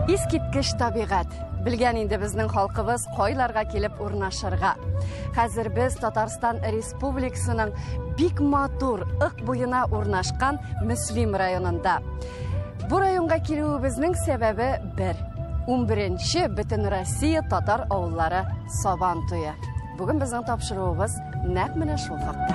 Искиткеч табигать. Белгән инде безнең халкыбыз кайларга килеп урнашырга. Хәзер без Татарстан Республикасының бик матур Ык буена урнашкан Мөслим районында. Бу районга килүебезнең сәбәбе бер. 11-нче Бөтенроссия татар авыллары Сабан туе. Бүген безнең тапшыруыбыз нәкъ менә шул хакта.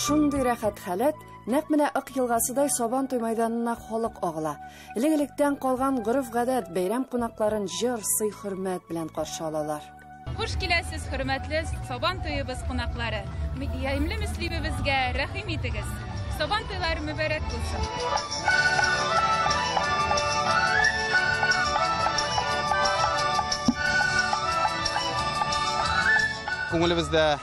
Шундый рәхәт халәт, нәкъ менә Ык елгасыдай Сабан туй мәйданына халык агыла. Элек-электән калган гореф-гадәт бәйрәм кунакларын җыр, сый-хөрмәт белән каршы алалар. Хуш киләсез, хөрмәтле Сабан туебыз кунаклары. Ямьле Мөслимебезгә рәхим итегез. Сабан туйлары мөбарәк булсын. Күңелебездә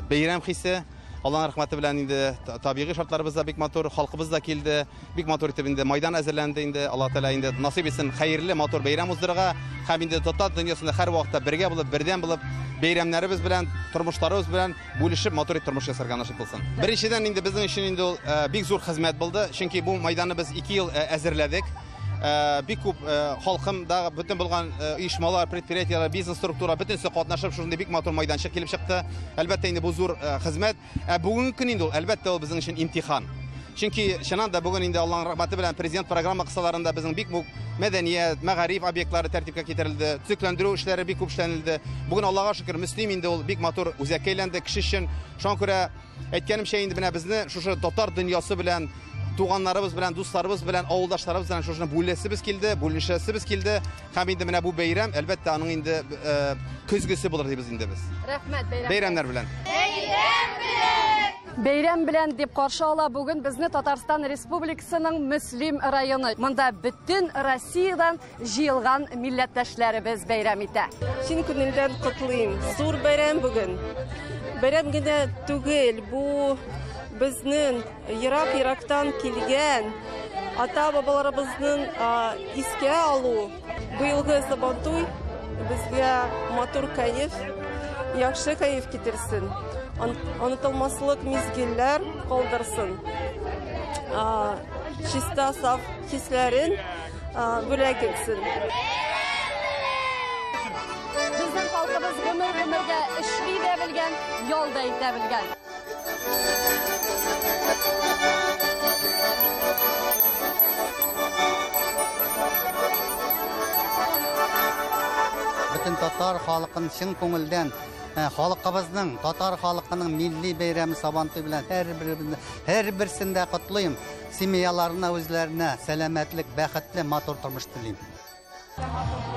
бәйрәм хисе, Алланың рәхмәте белән инде табигый шартларыбыз да бик матур, халкыбыз да килде, бик матур итеп инде майдан әзерләнде инде. Аллаһ Тәгалә инде насыйп итсен хәерле, матур бәйрәм уздырырга һәм инде татар дөньясында һәрвакытта бергә булып, бердәм булып, бәйрәмнәребез белән, тормышларыбыз белән бүлешеп матур итеп тормыш ясарга насыйп булсын. Беренчедән инде безнең өчен инде ул бик зур хезмәт булды, чөнки бу майданны без 2 ел әзерләдек. Бик күп халкым да, бөтен булган оешмалар, предприятиеләр, бизнес структура бөтенесе катнашып шушындый бик матур майданчык килеп чыкты. Әлбәттә инде бу зур хезмәт. Ә бүгенге көн инде ул, әлбәттә, ул безнең өчен имтихан. Чөнки чыннан да бүген инде Аллаһның рәхмәте белән президент программа кысаларында безнең бик күп мәдәният, мәгариф объектлары тәртипкә китерелде, төзекләндерү эшләре бик күп эшләнелде. Бүген Аллаһка шөкер, Мөслим инде ул бик матур үзәккә әйләнде кеше өчен. Шуңа күрә әйткәнемчә инде менә безне шушы татар дөньясы белән, туганнарыбыз белән, дусларыбыз белән, авылдашларыбыз белән шушыны бүләсебез килде, бүлешәсебез килде. Һәм инде менә бу бәйрәм, әлбәттә, аның инде көзгесе булыр дибез инде без. Рәхмәт, бәйрәм. Бәйрәмнәр белән. Бәйрәм белән! Бәйрәм белән дип каршы ала бүген безне Татарстан Республикасының Мөслим районы. Монда бөтен Россиядән җыелган милләттәшләребез бәйрәм итә. Чын күңелдән котлыйм. Зур бәйрәм бүген. Бәйрәм генә түгел, бу безнең ерак-ерактан килгән ата-бабаларыбызның искә алу. Быелгы Сабантуй безгә матур кәеф, яхшы кәеф китерсен. Онытылмаслык мизгелләр калдырсын. Чиста саф хисләрен бүләк итсен. Безнең халкыбыз гомер-гомергә эшли дә белгән, ял да итә белгән. Бөтен татар халкын чын күңелдән, халкыбызның, татар халкының милли бәйрәме Сабантуй белән һәрберсен дә котлыйм. Семьяларына, үзләренә сәламәтлек, бәхетле, матур тормыш телим.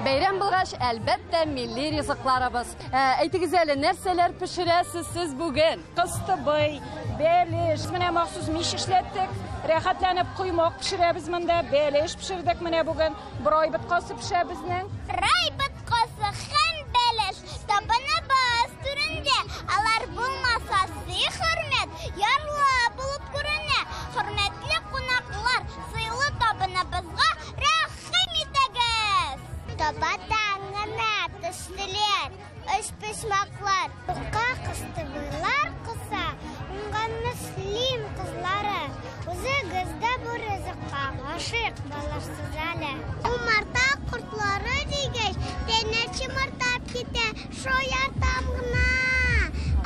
Бәйрәм булгач, әлбәттә, милли ризыкларыбыз. Әйтегез әле, нәрсәләр пешерәсез сез бүген? Кыстыбый, бәлеш, менә махсус мич эшләттек. Рәхәтләнеп коймак пешерәбез монда, бәлеш пешердек менә бүген. Борай боткасы пешә безнең. Борай боткасы һәм бәлеш табыныбыз түрендә. Алар булмаса, сый-хөрмәт ярлы булып күренә. Хөрмәтле кунаклар, сыйлы табыныбызга рәхим итегез. Табадан гына төштеләр өчпочмаклар. Юкка кыстыбыйлар кыса, уңган Мөслим кызлары. Үзегез дә бу ризыкка гашыйк булырсыз әле. Умарта кортлары дигәч, тәннәр чымырдап китә, шаяртам гына.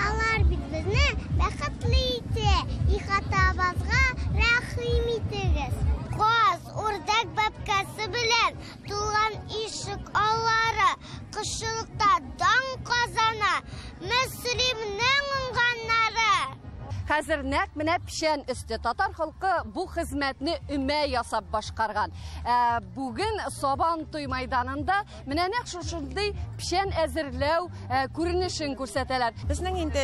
Алар бит безне бәхетле итә, ихатабызга рәхим итегез. Каз, үрдәк бәбкәсе белән тулган ишек аллары кышчылыкта дан казана, Мөслимнең уңганнары. Хәзер нәкъ менә печән өсте. Татар халкы бу хезмәтне өмә ясап башкарган. Бүген Сабан туй майданында менә нәкъ шушындый печән әзерләү күренешен күрсәтәләр. Безнең инде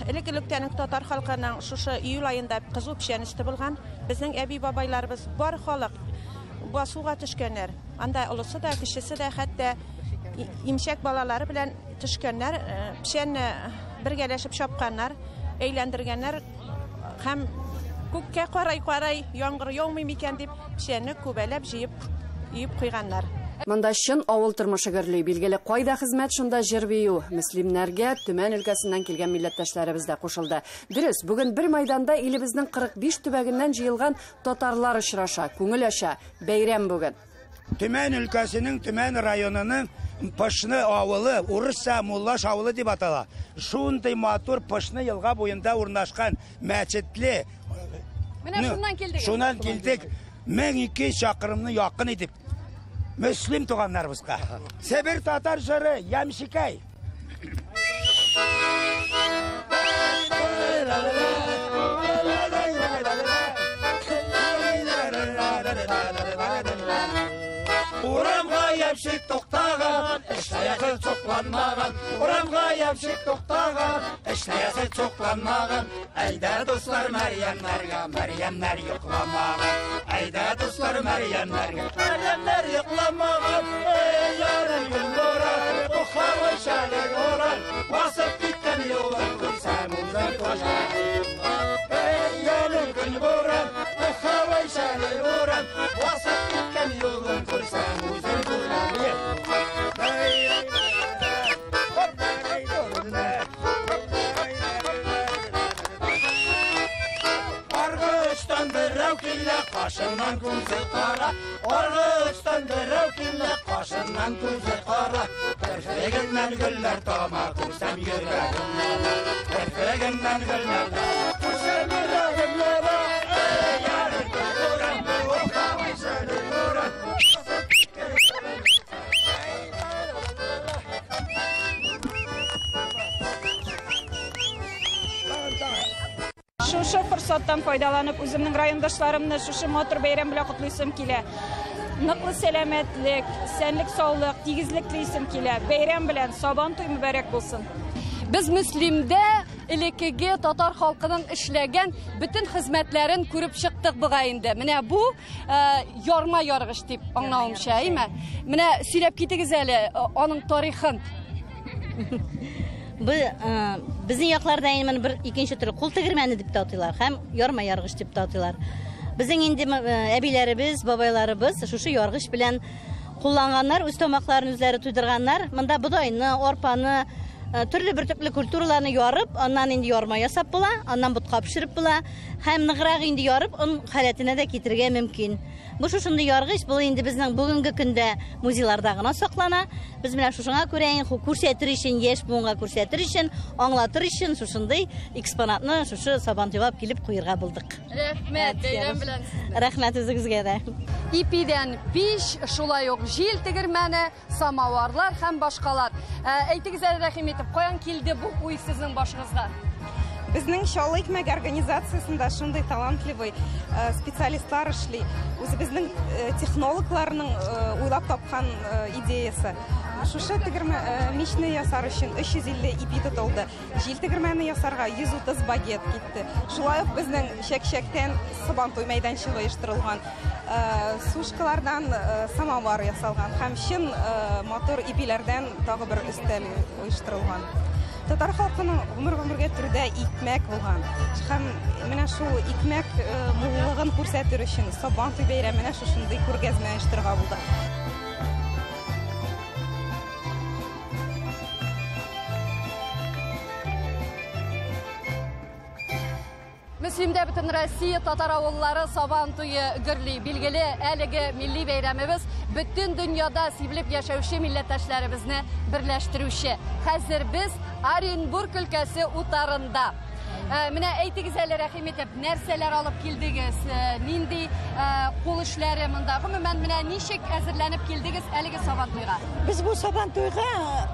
элек-электән үк татар халкының шушы июль аенда кызу печән өсте булган. Безнең әби-бабайларыбыз бар халык басуга төшкәннәр. Анда олысы да, кечесе дә, хәтта имчәк балалары белән төшкәннәр, печәнне бергәләшеп чапканнар, әйләндергәннәр һәм күккә карай-карай яңгыр яумый микән дип печәнне күбәләп җыеп өеп куйганнар. Монда чын авыл тормышы гөрли. Билгеле, кайда хезмәт, шунда җыр-бию. Мөслимнәргә Төмән өлкәсеннән килгән милләттәшләребез дә кушылды. Дөрес, бүген бер майданда илебезнең 45 төбәгеннән җыелган татарлар очраша, күңел ача. Бәйрәм бүген. Төмән өлкәсенең Төмән районының Пышны авылы, урысча Муллаш авылы дип атала. Шундый матур Пышны елга буенда урнашкан мәчетле. Менә шуннан килдек. Шуннан килдек. 1200 чакрымны якын итеп. Мөслим туганнарыбызга. Себер татар җыры Ямшикай. Урамга ямшик туктаган, эшләясе чукланмаган. Урамга ямшик туктаган, эшләясе чукланмаган. Әйдә, дуслар, Мәрьямнәргә, Мәрьямнәр йокламаган. Әйдә, дуслар, Мәрьямнәргә, Мәрьямнәр йокламаган. Эй, ярым гөл буран, Бухарай шәле буран, басып киткән юлын күрсәм, үзем кошар. Эй, ярым гөл буран, Бухарай шәле буран, басып киткән юлын күрсәм, үзем Аргыштан берәү килә, кашыннан күзе кара. Аргыштан берәү килә, кашыннан күзе кара. Керфегеннән гөлләр тама, күрсәм йөрәгем яна. Керфегеннән гөлләр тама, күрсәм йөрәгем яна. Эй, ярым гөл буран, Бухарай шәле буран. Шушы форсаттан файдаланып, үземнең райондашларымны шушы матур бәйрәм белән котлыйсым килә. Ныклы сәламәтлек, исәнлек, саулык, тигезлек телисем килә. Бәйрәм белән Сабан туй мөбарәк булсын. Без Мөслимдә элеккеге татар халкының эшләгән бөтен хезмәтләрен күреп чыктык бугай инде. Менә бу ярма яргыч дип аңлавымча, әйме? Менә сөйләп китегез әле аның тарихын. Бу безнең якларда инде моны бер икенче төрле кул тегермәне дип тә атыйлар һәм ярма яргыч дип тә атыйлар. Безнең инде әбиләребез, бабайларыбыз шушы яргыч белән кулланганнар, үз тамакларын үзләре туйдырганнар. Монда бодайны, арпаны, төрле бөртекле культураларны ярып, аннан инде ярма ясап була, аннан ботка пешереп була һәм ныграк инде ярып он халәтенә дә китерергә мөмкин. Бу шушындый яргыч, бу инде безнең бүгенге көндә музейларда гына саклана. Без менә шушыңа күрә инде күрсәтер өчен, яшь буынга күрсәтер өчен, аңлатыр өчен шушындый экспонатны шушы Сабантуйга алып килеп куярга булдык. Рәхмәт, бәйрәм белән сезне. Рәхмәт үзегезгә дә. Ипидән пич, шулай ук җил тегермәне, самоварлар һәм башкалар. Әйтегез әле, рәхим итеп, каян килде бу уй сезнең башыгызга? Безнең Чаллы икмәк организациясендә шундый талантливый специалистлар эшли. Үзебезнең технологларның уйлап тапкан идеясы. Шушы тегермә мичне ясар өчен 350 ипи тотылды. Җил тегермәне ясарга 130 багет китте. Шулай ук безнең чәк-чәктән Сабантуй мәйданчыгы оештырылган. Сушкалардан самовар ясалган һәм чын матур ипиләрдән тагы бер өстәл оештырылган. Татар халкының гомер-гомергә төрдә икмәк булган. Һәм менә шул икмәк муллыгын күрсәтер өчен Сабантуй бәйрәменә шушындый күргәзмә оештырырга булдык. Мөслимдә бөтен Россия татар авыллары Сабан туе гөрли. Билгеле, әлеге милли бәйрәмебез бөтен дөньяда сибелеп яшәүче милләттәшләребезне берләштерүче. Хәзер без Оренбург өлкәсе утарында. Менә әйтегез әле, рәхим итеп, нәрсәләр алып килдегез? Нинди кул эшләре монда? Гомумән, менә ничек әзерләнеп килдегез әлеге Сабан туйга? Без бу Сабан туйга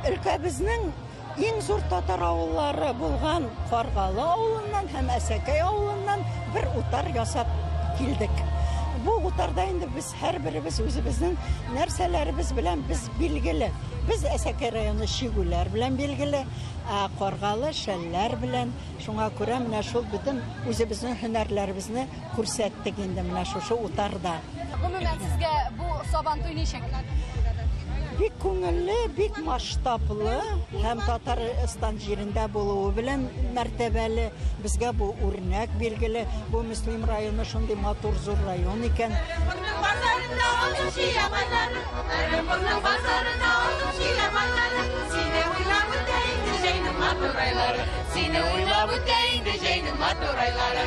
өлкәбезнең иң зур татар авыллары булган Каргалы авылыннан һәм Әсәкәй авылыннан бер утар ясап килдек. Бу утарда инде без һәрберебез үзебезнең нәрсәләребез белән без билгеле. Без Әсәкәй районы чигүләр белән билгеле, ә Каргалы шәлләр белән. Шуңа күрә менә шул бөтен үзебезнең һөнәрләребезне күрсәттек инде менә шушы утарда. Гомумән, сезгә бу Сабантуй ничек? Бик күңелле, бик масштаблы һәм Татарстан җирендә булуы белән мәртәбәле. Безгә бу үрнәк билгеле. Бу Мөслим районы шундый матур зур район икән. базарында алдым чия майлары. Оренбургның базарында алдым чия майлары. Сине уйлап үтә инде җәйнең матур айлары. Сине уйлап үтә инде җәйнең матур айлары.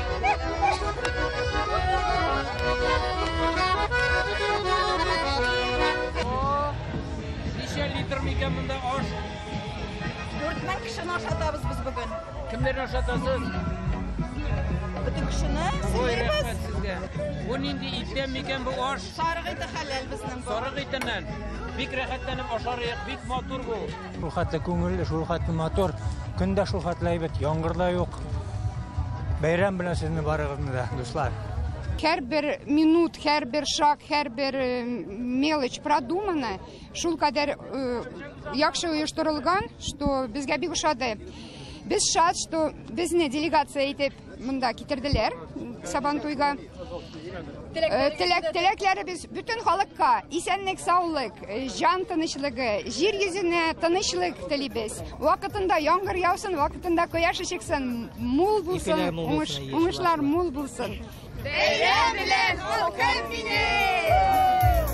Ничә литр микән монда аш? 4000 кешене ашатабыз без бүген. Кемнәрне ашатасыз? Бөтен кешене Ой, сыйлыйбыз. рәхмәт сезгә. Бу нинди иттән микән бу аш? Сарык ите хәләл безнең бу. Сарык итеннән. Бик рәхәтләнеп ашарыйк, бик матур бу. Шул хәтле күңелле, шул хәтле матур. Көн дә шул хәтле әйбәт, яңгыр да юк. Бәйрәм белән сезне барыгызны да, дуслар. Һәрбер минут, һәрбер шаг, һәрбер мелочь продумана. Шул кадәр яхшы оештырылган, что безгә бик ошады. Без шат, что безне делегация итеп монда китерделәр Сабантуйга. Теләкләребез бөтен халыкка исәнлек, саулык, җан тынычлыгы, җир йөзенә тынычлык телибез. Вакытында яңгыр яусын, вакытында кояш чыксын, мул булсын, Ипиләр мул булсын, әйе, уңышлар мул булсын. Бәйрәм белән халкым минем!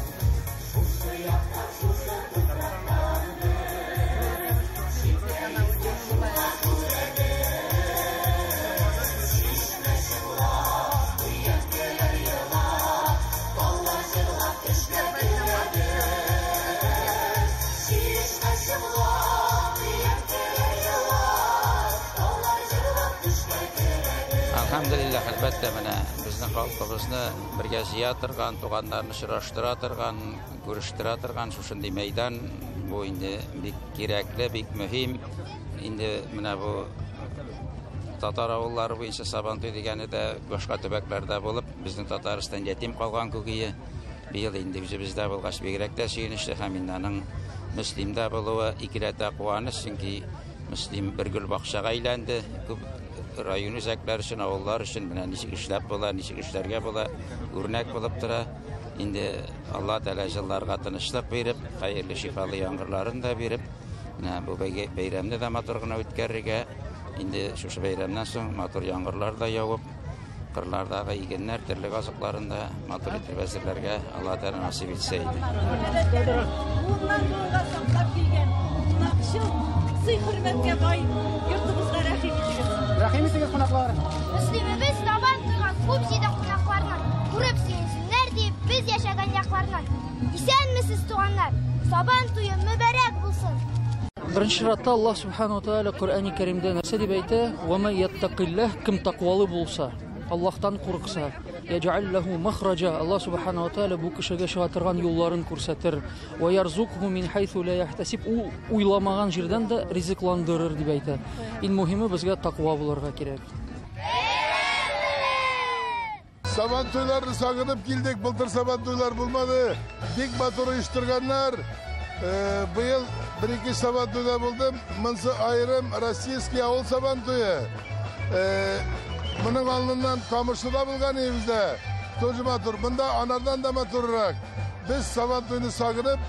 Әлхәмдүлилләһ, әлбәттә, менә безнең халкыбызны бергә җыя торган, туганнарны очраштыра торган, күрештерә торган шушындый мәйдан бу инде бик кирәкле, бик мөһим. Инде менә бу татар авыллары буенча Сабантуй дигәне дә башка төбәкләрдә булып, безнең Татарстан ятим калган күгие. Быел инде үзебездә булгач бигрәк тә сөенечле һәм инде аның Мөслимдә булуы икеләтә куаныч, чөнки Мөслим бер гөл бакчага әйләнде. Күп район үзәкләре өчен, авыллар өчен менә ничек эшләп була, ничек эшләргә була, үрнәк булып тора. Инде Алла Тәгалә җылларга тынычлык биреп, хәерле шифалы яңгырларын да биреп, менә бу бәйрәмне дә матур гына үткәрергә. Инде шушы бәйрәмнән соң матур яңгырлар да явып, кырлардагы игеннәр, терлек азыкларын да матур итеп әзерләргә Алла Тәгалә насыйп итсә иде. Буыннан буынга саклап килгән кунакчыл, сый-хөрмәткә бай йортыбызга рәхим итегез. Рәхим итегез, кунаклар. Мөслимебез Сабантуйга күп җыйды кунакларны. Күреп сөенсеннәр дип, без яшәгән якларны. Исәнмесез, туганнар. Сабан туе мөбарәк булсын. Беренче чиратта Аллаһ субхана ва тааля Коръәни Кәримдә нәрсә дип әйтә? Ва ман яттакиллаһ, кем тәкъвалы булса, Аллаһтан курыкса, яҗәл ләһу махраҗа, Аллаһ субхана ва тааля бу кешегә чыга торган юлларын күрсәтер. Ва ярзукһу мин хайсу ла яхтасиб, ул уйламаган җирдән дә ризыкландырыр дип әйтә. Иң мөһиме безгә тәкъва булырга кирәк. Сабантуйларны сагынып килдек, былтыр сабантуйлар булмады. Бик матур оештырганнар. Быел бер-ике сабантуйда булдым. Монсы аерым российский авыл сабантуе. Моның алдыннан Камышлыда булган өебездә. Тоже матур. Монда анардан да матуррак. Без сабантуйны сагынып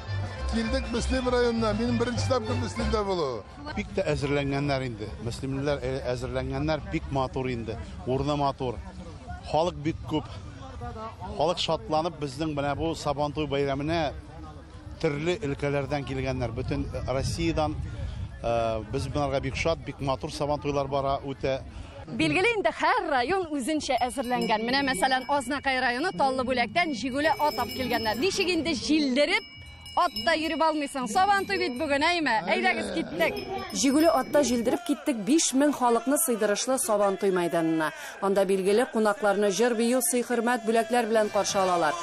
килдек Мөслим районына. Минем беренче тапкыр Мөслимдә булу. Бик тә әзерләнгәннәр инде. Мөслимлеләр әзерләнгәннәр, бик матур инде. Урыны матур. Халык бик күп. Халык шатланып безнең менә бу Сабантуй бәйрәменә төрле өлкәләрдән килгәннәр. Бөтен Россиядән, без моңарга бик шат, бик матур Сабантуйлар бара, үтә. Билгеле инде һәр район үзенчә әзерләнгән. Менә мәсәлән Азнакай районы Таллы Бүләктән җигүле ат алып килгәннәр. Ничек инде җилдереп атта йөреп алмыйсың? Сабантуй бит бүген, әйме? Әйдәгез киттек. Җигүле атта җилдереп киттек 5000 халыкны сыйдырышлы Сабантуй мәйданына. Анда билгеле кунакларны җыр, бию, сый-хөрмәт, бүләкләр белән каршы алалар.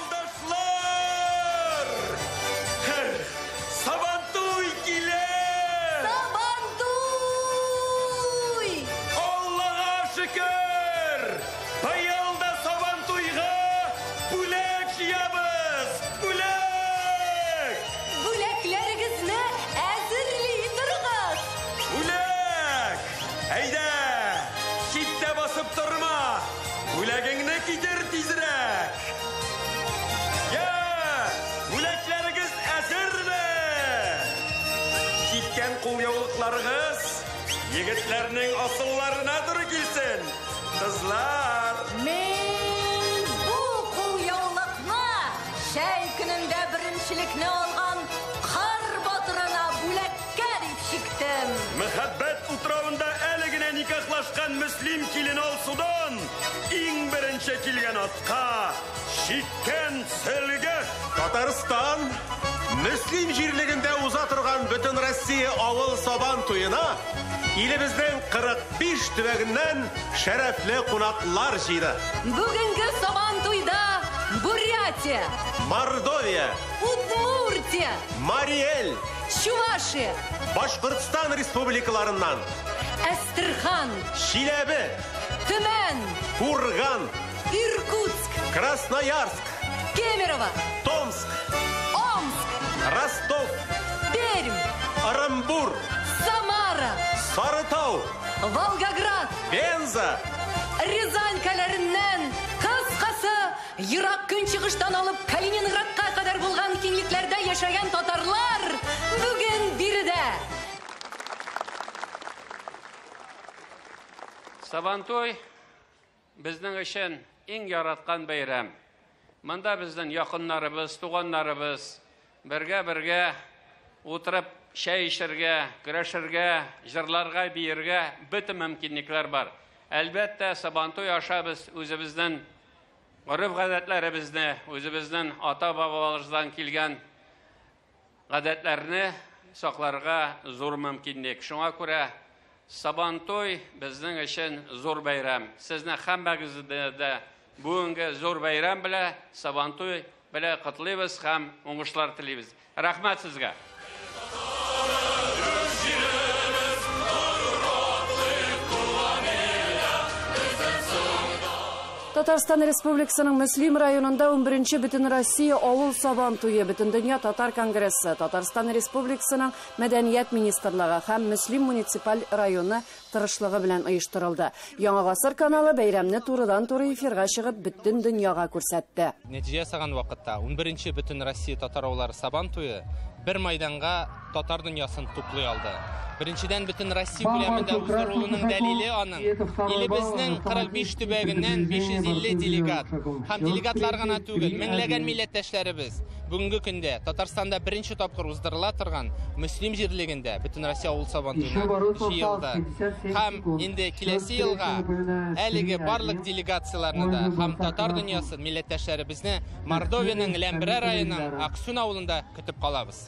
Сабантуй килә! Сабантуй! Аллага шөкер! Быел да Сабантуйга бүләк җыябыз! Бүләк! Бүләкләрегезне әзерли торыгыз! Бүләк! Әйдә! Читтә басып торма! Бүләгеңне китер тизрәк! Я! Бүләкләрегез әзерме? Киткән кулъяулыкларыгыз егетләрнең асылларына туры килсен. Кызлар! Мин бу кулъяулыкны шәй Беренчелекне алган Кыр батырына бүләккә дип чиктем. Мәхәббәт утравында әле генә никахлашкан Мөслим килен Алсудан иң беренче килгән атка чиккән сөлге. Татарстан Мөслим җирлегендә уза торган бөтен Россия авыл сабан туена илебезнең 45 төбәгеннән шәрәфле кунаклар җыйды. Бүгенге сабан туйда Бурятия, Мордовия, Удмуртия, Мариэль, Чувашия, Башкортстан республикаларыннан, Әстерхан, Чиләбе, Төмән, Курган, Иркутск, Красноярск, Кемерово, Томск, Омск, Ростов, Пермь, Оренбург, Самара, Сарытау, Волгоград, Пенза, Рязань кәләреннән, кыскасы, ерак көнчыгыштан алып Калининградка кадәр булган киңлекләрдә яшәгән татарлар бүген биредә. Сабантуй безнең өчен иң яраткан бәйрәм. Монда безнең якыннарыбыз, туганнарыбыз бергә-бергә утырып чәй эчәргә, көрәшергә, җырларга, биергә бөтен мөмкинлекләр бар. Әлбәттә, Сабантуй аша без үзебезнең гореф-гадәтләребезне, үзебезнең ата-бабаларыбыздан килгән гадәтләрне сакларга зур мөмкинлек. Шуңа күрә Сабантуй безнең өчен зур бәйрәм. Сезне һәммәгезне дә бүгенге зур бәйрәм белән, Сабантуй белән котлыйбыз һәм уңышлар телибез. Рәхмәт сезгә. Татарстан Республикасының Мөслим районында 11-нче Бөтенроссия авыл сабан туе, Бөтендөнья татар конгрессы, Татарстан Республикасының Мәдәният министрлыгы һәм Мөслим муниципаль районы тырышлыгы белән оештырылды. Яңа гасыр каналы бәйрәмне турыдан-туры эфирга чыгып бөтен дөньяга күрсәтте. Нәтиҗә ясаган вакытта 11-нче Бөтенроссия татар авыллары сабан туе бер майданга татар дөньясын туплый алды. Беренчедән, бөтен Россия күләмендә уздырылуының дәлиле аның. Илебезнең 45 төбәгеннән 550 делегат һәм делегатлар гына түгел, меңләгән милләттәшләребез бүгенге көндә Татарстанда беренче тапкыр уздырыла торган Мөслим җирлегендә бөтен Россия авыл сабан туена җыелды. Һәм инде киләсе елга әлеге барлык делегацияләрне дә һәм татар дөньясын милләттәшләребезне Мордовиянең Ләмберә районының Аксун авылында көтеп калабыз.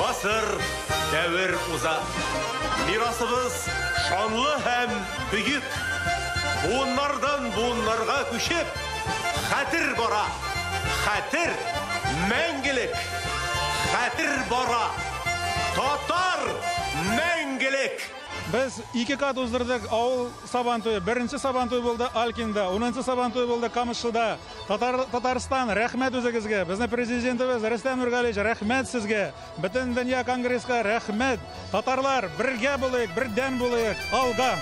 Гасыр, дәвер уза. Мирасыбыз шанлы һәм бөек. Буыннардан буыннарга күчеп, хәтер бара. Хәтер мәңгелек. Хәтер бара. Татар мәңгелек. Без 2 кат уздырдык авыл Сабантуе. Беренче Сабантуй булды Алькинда, 10нчы Сабантуй булды Камышлыда. Татарстан, рәхмәт үзегезгә. Безнең президентыбыз Рөстәм Нургалиевич, рәхмәт сезгә. Бөтен дөнья конгресска рәхмәт. Татарлар, бергә булыйк, бердәм булыйк. Алга!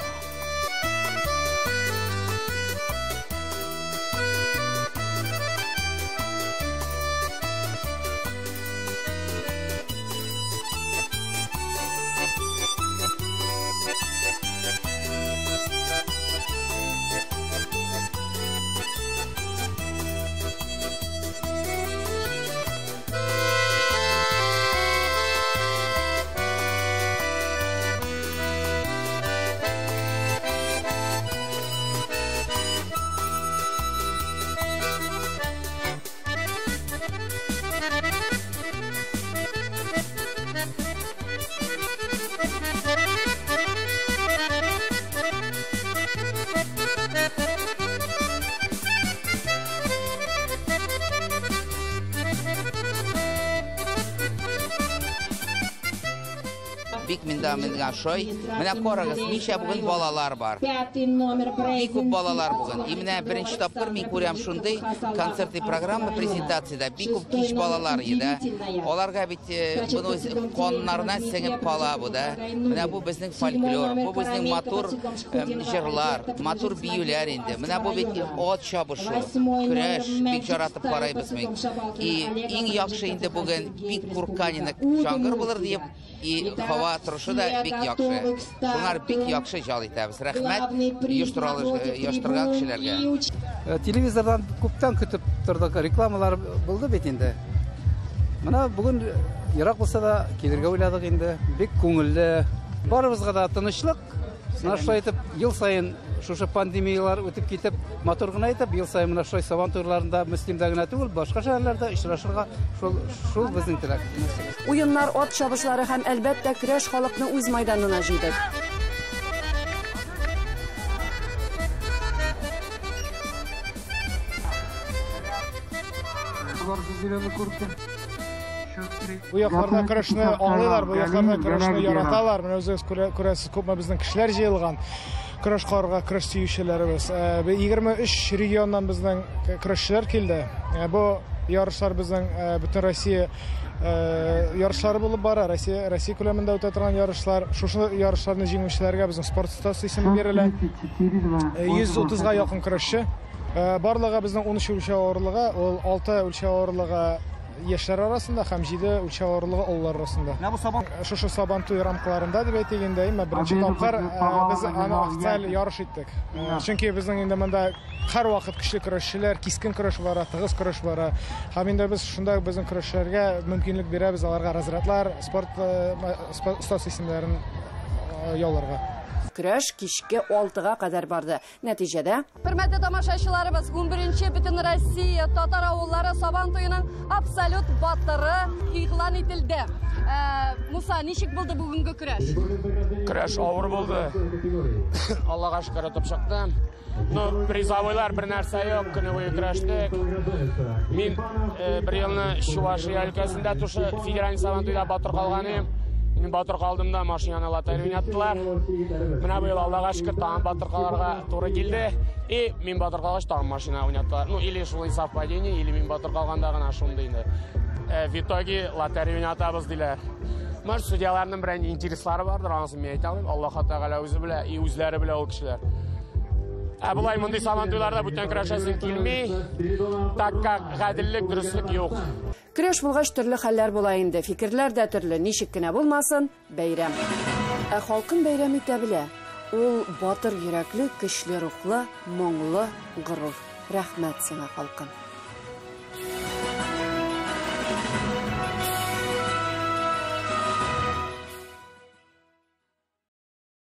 Бик миндә миңа ошый. Менә карагыз, ничә бүген балалар бар. Бик күп балалар бүген. И менә беренче тапкыр мин күрәм шундый концертный программа презентацияда бик күп кич балалар иде. Аларга бит буны каннарына сеңеп кала бу да. Менә бу безнең фольклор, бу безнең матур җырлар, матур биюләр инде. Менә бу бит ат чабышы, көрәш, бик яратып карайбыз мин. И иң яхшы инде бүген бик куркан инде яңгыр булыр диеп, и һава торышы да бик яхшы. Шуңар бик яхшы ял итәбез. Рәхмәт оештырган кешеләргә. Телевизордан күптән көтеп тордык, рекламалар булды бит инде. Менә бүген ерак булса да килергә уйладык инде. Бик күңелле. Барыбызга да тынычлык. Менә шулай итеп ел саен шушы пандемиялар үтеп китеп, матур гына итеп ел саен менә шулай Сабан туйларында Мөслимдә генә түгел, башка шәһәрләрдә очрашырга шул безнең теләк. Уеннар, ат чабышлары һәм әлбәттә көрәш халыкны үз майданына җыйды. Бу якларда көрәшне аңлыйлар, бу якларда көрәшне яраталар. Менә үзегез күрәсез, күпме безнең кешеләр җыелган. Көрәш карарга көрәш сөючеләребез. 23 регионнан безнең көрәшчеләр килде. Бу ярышлар безнең бөтен Россия ярышлары булып бара. Россия күләмендә үтә торган ярышлар. Шушы ярышларны җиңүчеләргә безнең спорт остасы исеме бирелә. 130га якын көрәшче. Барлыгы безнең 13 үлчәү авырлыгы, ул 6 үлчәү авырлыгы яшьләр арасында һәм 7 үлчәү авырлыгы олылар арасында. Шушы Сабантуй рамкаларында дип әйтик инде, әмма беренче тапкыр без аны официаль ярыш иттек. Чөнки безнең инде монда һәрвакыт көчле көрәшчеләр, кискен көрәш бара, тыгыз көрәш бара. Һәм инде без шунда безнең көрәшчеләргә мөмкинлек бирәбез, аларга разрядлар, спорт остасы исемнәрен яуларга. Көрәш кичке 6-га кадәр барды. Нәтиҗәдә, хөрмәтле тамашачыларыбыз, 11нче Бөтен Россия татар авыллары Сабан туеның абсолют батыры игълан ителде. Муса, ничек булды бүгенге көрәш? Көрәш авыр булды. Аллага шөкер, отып чыктым. Но призовойлар бер нәрсә юк, көне буе көрәштек. Мин бер елны Чувашия өлкәсендә шушы федераль Сабан туйда батыр калган идем. Мин батыр калдым да, машинаны лотерея уйнаттылар. Менә быел Аллага шөкер, тагын батыр калырга туры килде. И мин батыр калгач тагын машина уйнаттылар. Ну, или шул совпадение, или мин батыр калганда гына шундый инде. В итоге лотерея уйнатабыз диләр. Может, судьяларның берәр интереслары бардыр, анысын мин әйтә алмыйм. Аллаһ Тәгалә үзе белә, и үзләре белә ул кешеләр. Ә болай мондый Сабан туйларда бүтән көрәшәсең килми, так как гаделлек, дөреслек юк. Көрәш булгач төрле хәлләр була инде, фикерләр дә төрле, ничек кенә булмасын, бәйрәм. Ә халкын бәйрәм итә белә. Ул батыр йөрәкле, көчле рухлы, моңлы, горур. Рәхмәт сиңа, халкым.